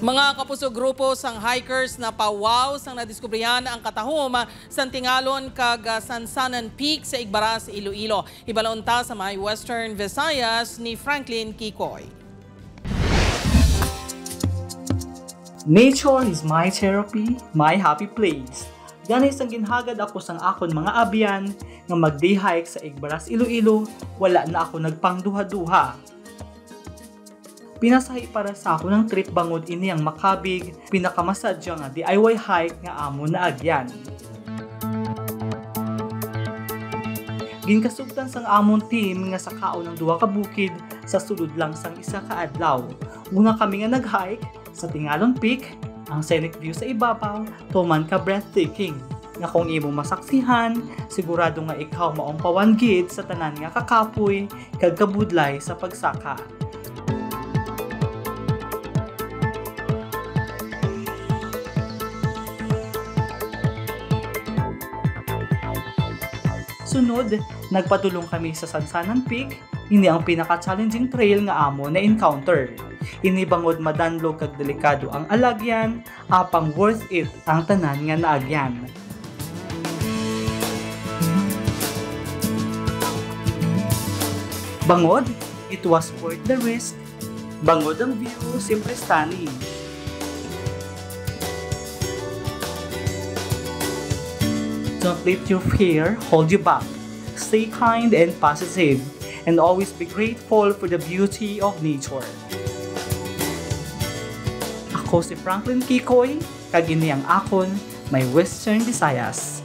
Mga kapuso, grupo sang hikers na pawaw sang nadiskubrihan ang katahom sa Tingalon kag Sansanan Peak sa Igbaras, Iloilo. Hibalon ta sa may Western Visayas ni Franklin Kikoy. Nature is my therapy, my happy place. Ganis ang ginhagad ako sang akon mga abyan nga mag-day hike sa Igbaras, Iloilo, wala na ako nagpangduha-duha. Pinasahi para sa ako ng trip bangod ini ang makabig, pinakamasadya nga DIY hike nga amo na agyan. Ginkasugtan sang amon team nga sa kaon ng duha ka bukid sa sulod lang sang isa ka adlaw. Una kami nga nag-hike sa Tingalon Peak, ang scenic view sa ibabaw, tuman ka breathtaking. Nga kung imo masaksihan, sigurado nga ikaw maong pawan gid sa tanan nga kakapoy kag kabudlay sa pagsaka. Sunod, nagpadulong kami sa Sansanan Peak, ini ang pinaka-challenging trail nga amo na encounter. Ini bangod madanlog kag delikado ang alagyan, apang worth it ang tanan nga naagyan. Bangod, it was worth the risk. Bangod ang view, simple stunning. Don't let your fear hold you back. Stay kind and positive, and always be grateful for the beauty of nature. Ako si Franklin Kikoy, kag ini ang akon, may Western Visayas.